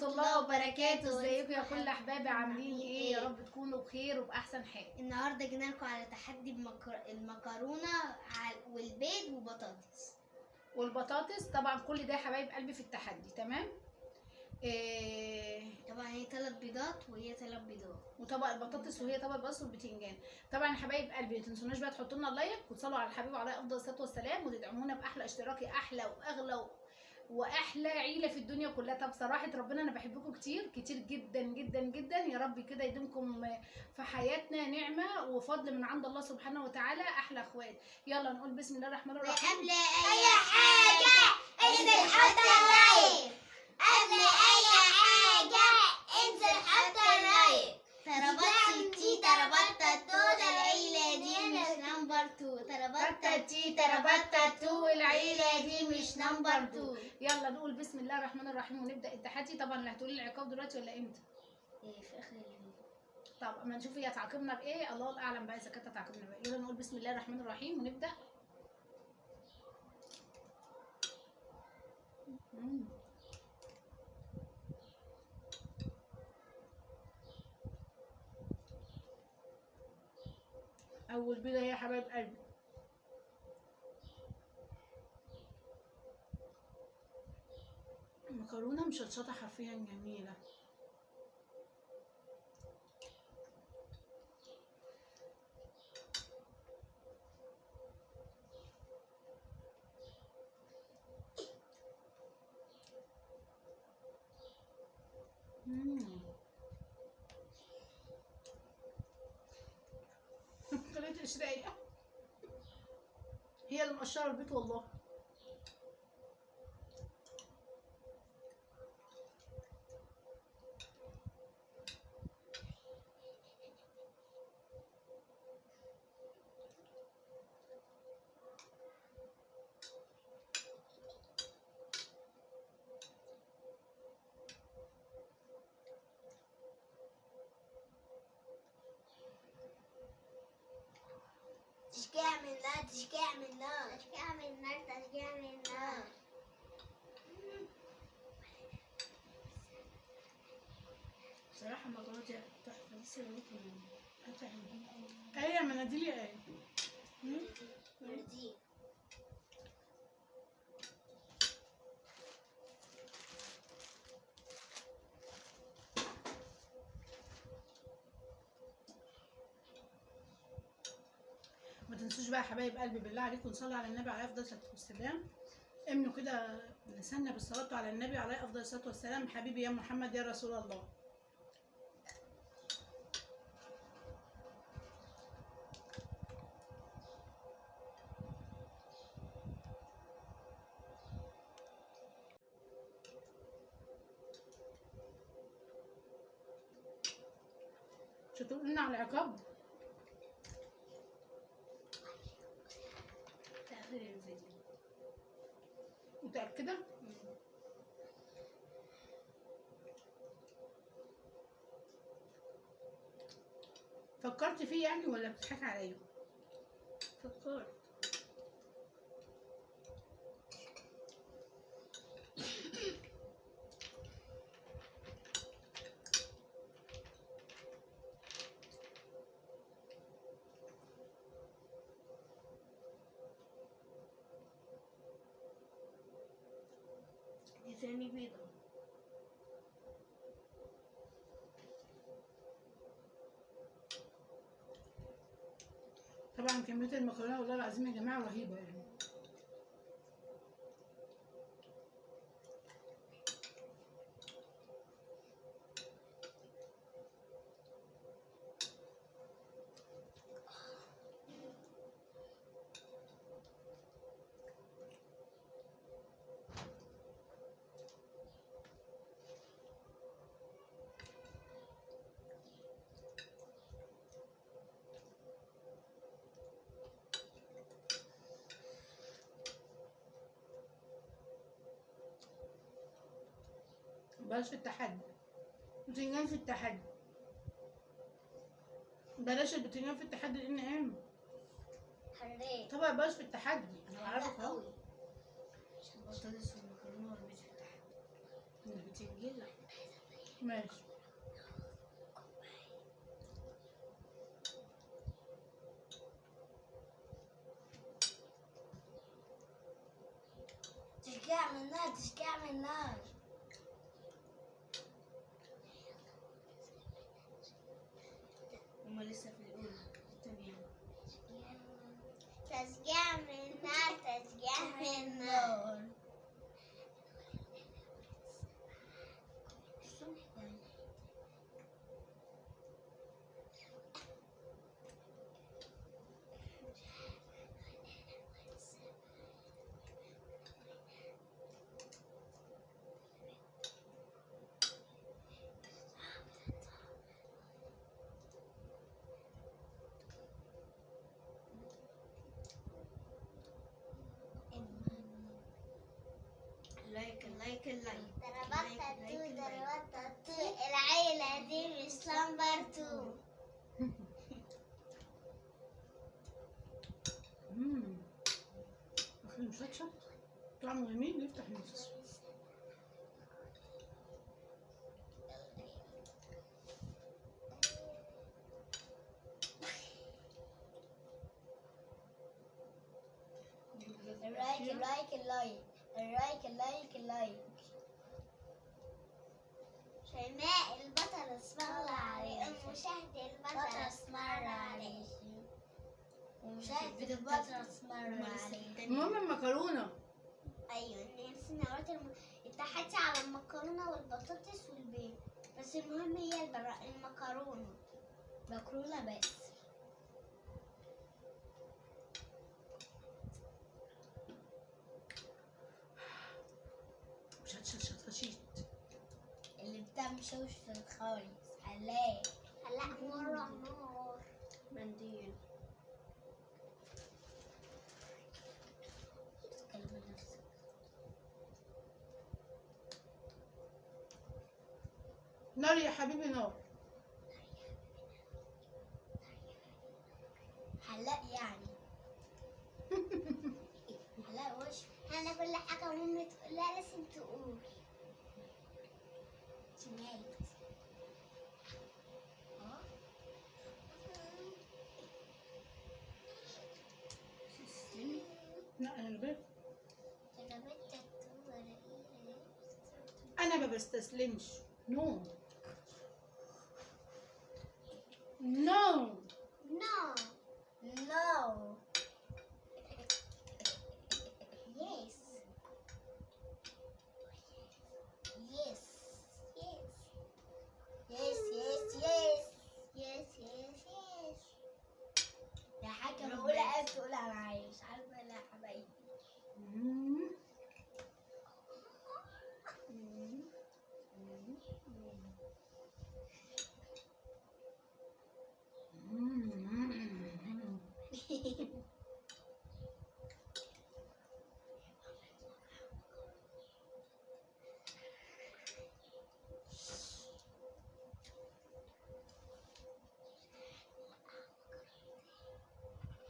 ورحمة الله وبركاته. ازيكم يا كل احبابي، عاملين ايه؟ يا رب تكونوا بخير وباحسن حال. النهارده جينا لكم على تحدي المكرونه والبيض وبطاطس والبطاطس. طبعا كل ده يا حبايب قلبي في التحدي، تمام؟ طبعا هي 3 بيضات وهي 3 بيضات وطبق البطاطس وهي طبق البطاطس والبتنجان. طبعا يا حبايب قلبي ما تنسوناش بقى تحطوا لنا لايك وتصلوا على الحبيب عليه افضل الصلاة والسلام، وتدعمونا باحلى اشتراك، احلى واغلى واحلى عيله في الدنيا كلها. طب صراحة ربنا انا بحبكم كتير كتير جدا جدا جدا. يا رب كده يديمكم في حياتنا نعمه وفضل من عند الله سبحانه وتعالى. احلى اخوات، يلا نقول بسم الله الرحمن الرحيم. قبل اي حاجة انزل حط like، قبل اي حاجة انزل حط like. تربطتي تي تربطت تو، العيلة دي مش number 2. تربطت تي تربطت تو، العيلة دي مش number 2. يلا نقول بسم الله الرحمن الرحيم ونبدا التحدي. طبعا اللي هتقولي العقاب دلوقتي ولا امتى؟ ايه في اخر الفيديو. طب اما نشوف هي هتعاقبنا بايه، الله اعلم بقى اذا كانت هتعاقبنا بايه. يلا نقول بسم الله الرحمن الرحيم ونبدا. اول بيضة يا حبايب قلبي. المكرونه مشطشطه حرفيا جميلة. طريقة الشراية هي اللي مقشرة البيت والله. تشجيع من نار، تشجيع من نار، تشجيع من نار، تشجيع من نار. بصراحة المكرونة دي تحفة، لسه بموت منها. ايه يا مناديل؟ ايه مناديل. ما تنسوش بقى يا حبايب قلبي بالله عليكم نصلي على النبي عليه افضل الصلاة والسلام. امنوا كده لساننا بالصلاة على النبي عليه افضل الصلاة والسلام. حبيبي يا محمد يا رسول الله. مش هتقول لنا على العقاب؟ متأكدة؟ فكرت فيه يعني ولا بتضحك عليا؟ فكرت. دي تاني بيضة. طبعا كمية المكرونة والله العظيم يا جماعة رهيبة يعني. بلاش في التحدي، بتنجان في التحدي، بلاش البتنجان في التحدي لان ايه؟ حراق. طبعا بلاش في التحدي، انا بعرفك اهو. البطاطس والمكرونه والبيض في التحدي. البتنجان لا. ماشي. تشجيع من النار، تشجيع من النار. هما لسه في الأولى الثانية. تشجيع من النار، تشجيع من النار. like like like. ضربت تو، ضربت تو، العيلة دي مش number two. أخي مشطشط طعمه جميل، يفتح النفس. like like like like like like. شيماء البطل اسم الله عليه، أم شهد البطل اسم الله عليه، ومشاهد البطل اسم الله عليه. المهم المكرونة. أيوة نفسنا قلت التحدي على المكرونة والبطاطس والبيض، بس المهم هي المكرونة. مكرونة بس. شطشط اللي بتاع مشوش خالص. حلاق حلاق مرة نار منديل. تكلم نفسك. نار يا حبيبي نار. حلاق يعني حلاق وش. أنا كل حاجة ماما تقولها لازم تقول سمعت. لا أنا اللي أنا ما بستسلمش. no no no no. Yes. Yes. Yes. Yes, yes, yes. Yes, yes, yes. يا حاجة بقولها عايز تقولها معايا، مش عارفة. لا حبايبي.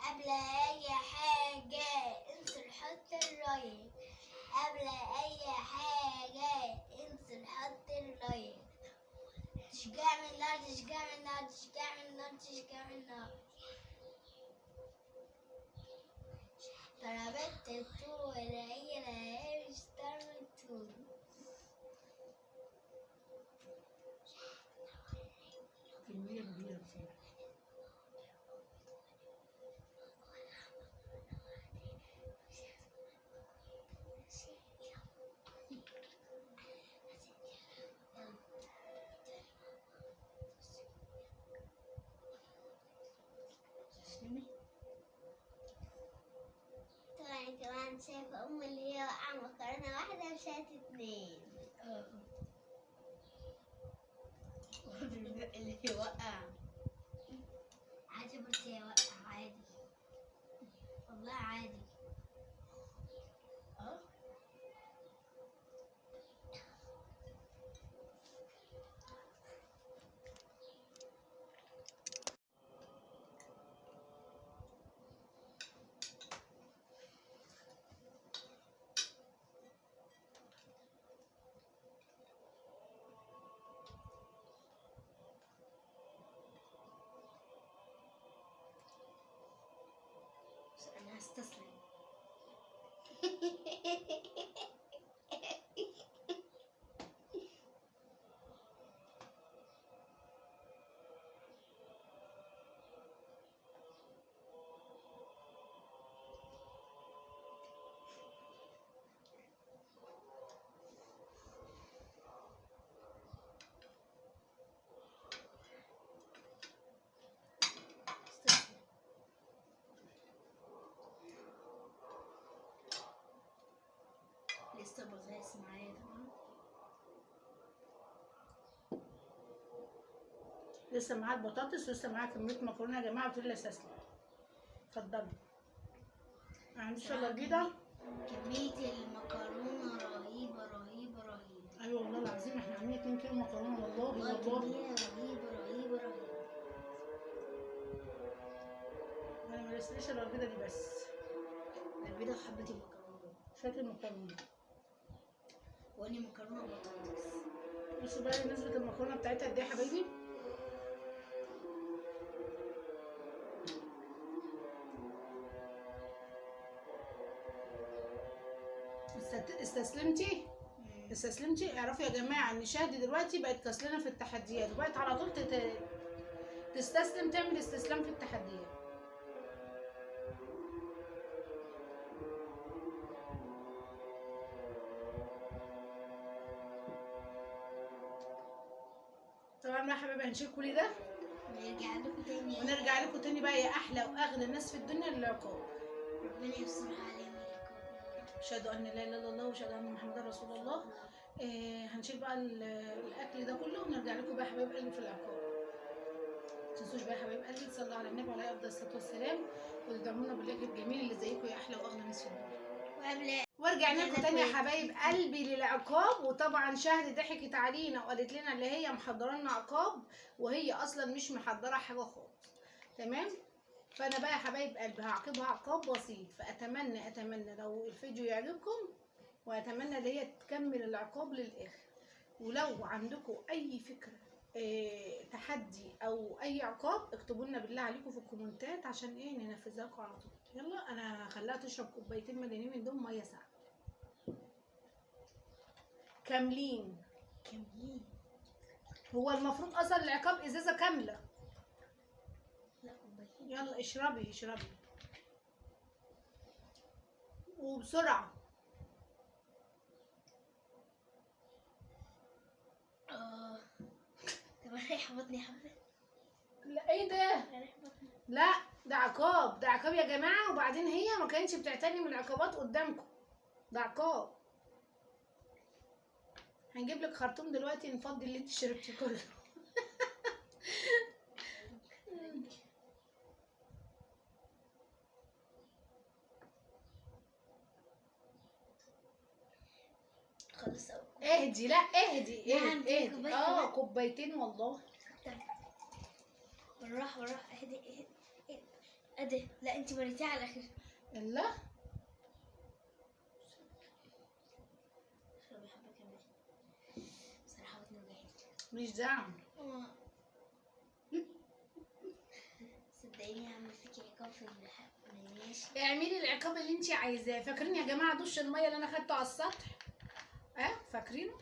قبل اي حاجة انزل حط ال like. قبل اي حاجة انزل حط ال like. تشجيع من النار، تشجيع من النار، تشجيع من النار، تشجيع من النار. ضربت الطول هي مش ضربت. كمية كبيرة بصراحة. طبعا كمان شايفة أم اللي هي وقع مكرونة واحدة مشات 2. اللي وقع عادي، بس هي وقع عادي والله عادي. استسلم. لسه بغاس معايا طبعا. لسه معاها البطاطس ولسه معاها كمية مكرونه يا جماعة. بتقول لي استسلم. اتفضلي. ما عنديش الا البيضة. كمية المكرونه رهيبة رهيبة رهيبة. ايوه والله العظيم احنا عاملين 2 كيلو مكرونه والله والله. كمية رهيبة رهيبة رهيبة. انا ما رسليش الا البيضة دي بس. البيضة وحبه المكرونه. شوية المكرونه. واني مكرونه وبطاطس. بصوا بقى نسبه المكرونه بتاعتها قد ايه يا حبايبي. استسلمتي؟ استسلمتي؟ اعرفوا يا جماعة ان شهد دلوقتي بقت كسلانه في التحديات، وبقت على طول تستسلم، تعمل استسلام في التحديات. طبعا بقى يا حبايبي هنشيل كل ده ونرجع لكم تاني، ونرجع لكم تاني بقى يا احلى واغلى ناس في الدنيا للعقاب. ربنا يسترها علينا. اشهد ان لا اله الا الله واشهد ان محمدا رسول الله. هنشيل بقى الاكل ده كله ونرجع لكم بقى يا حبايب قلبي في العقاب. ما تنسوش بقى يا حبايب قلبي تصلوا على النبي عليه افضل الصلاة والسلام، وتدعمونا بال like الجميل اللي زيكم يا احلى واغلى ناس في الدنيا. ورجعنا لكم تاني يا حبايب قلبي للعقاب. وطبعا شهد ضحكت علينا وقالت لنا اللي هي محضرة لنا عقاب، وهي اصلا مش محضرة حاجة خالص. تمام؟ فانا بقى يا حبايب قلبي هعاقبها عقاب بسيط، فاتمنى اتمنى لو الفيديو يعجبكم، واتمنى ان هي تكمل العقاب للاخر. ولو عندكم اي فكرة تحدي او اي عقاب اكتبوا لنا بالله عليكم في الكومنتات عشان ايه ننفذها لكم على طول. يلا انا هخليها تشرب كوبايتين مليانين من دول مية ساقعه كاملين كاملين. هو المفروض اصلا العقاب ازازة كاملة. لا كوبايتين. يلا اشربي اشربي وبسرعة. طب اريح بطني حبه. لا ايه ده؟ لا ده عقاب، ده عقاب يا جماعة. وبعدين هي ما كانتش بتعتني من العقابات قدامكم، ده عقاب. هنجيب لك خرطوم دلوقتي نفضي اللي انت شربتيه كله. خلاص اهدي. لا اهدي اهدي اهدي. كوبايتين والله. بالراحة بالراحة اهدي اهدي اهدي. لا انت مريتيه على الاخر. لا اشربي حبه كمان بصراحة بطني وجعتني. مش دعم. صدقيني هعمل فيكي عقاب في ماشي. اعملي العقاب اللي انت عايزاه. فاكرين يا جماعة دش المية اللي انا خدته على السطح؟ فاكرينه؟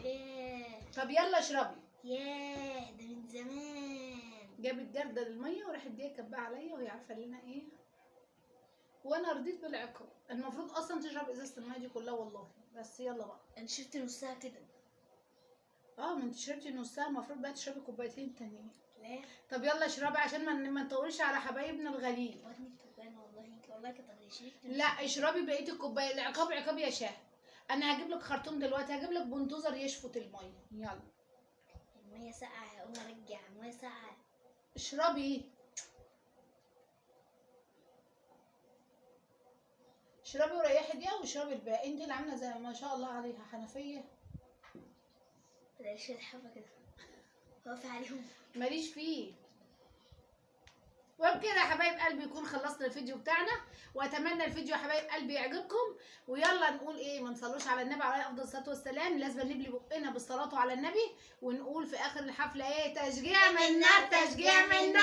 ايه. طب يلا اشربي. ياه ده من زمان. جابت جردل المية وراحت جاية كبها عليا وهي عارفه ان انا ايه، وانا رضيت بالعقاب. المفروض اصلا تشرب ازازة المية دي كلها والله، بس يلا بقى. انا شربت نصها كده. ما انت شربتي نصها، المفروض بقى تشربي كوبايتين تانيين. لا طب يلا اشربي عشان ما نطولش على حبايبنا الغاليين. بطني بتوجعني والله والله كانت شربت. لا اشربي بقية الكوباية. العقاب عقاب يا شهد. انا هجيب لك خرطوم دلوقتي، هجيب لك بندوزر يشفط المية. يلا المية ساقعه، هقوم ارجع المية ساقعه. اشربي اشربي وريحي دي واشربي الباقي. انت اللي عامله زي ما شاء الله عليها حنفية. بلاش الحبة كده واقفة عليهم. ماليش فيه. وبكده يا حبايب قلبي يكون خلصنا الفيديو بتاعنا، واتمنى الفيديو يا حبايب قلبي يعجبكم. ويلا نقول ايه، ما نصلوش على النبي عليه افضل الصلاة والسلام، لازم نبلي بقنا بالصلاة على النبي، ونقول في اخر الحفلة ايه، تشجيع من النار، تشجيع من النار.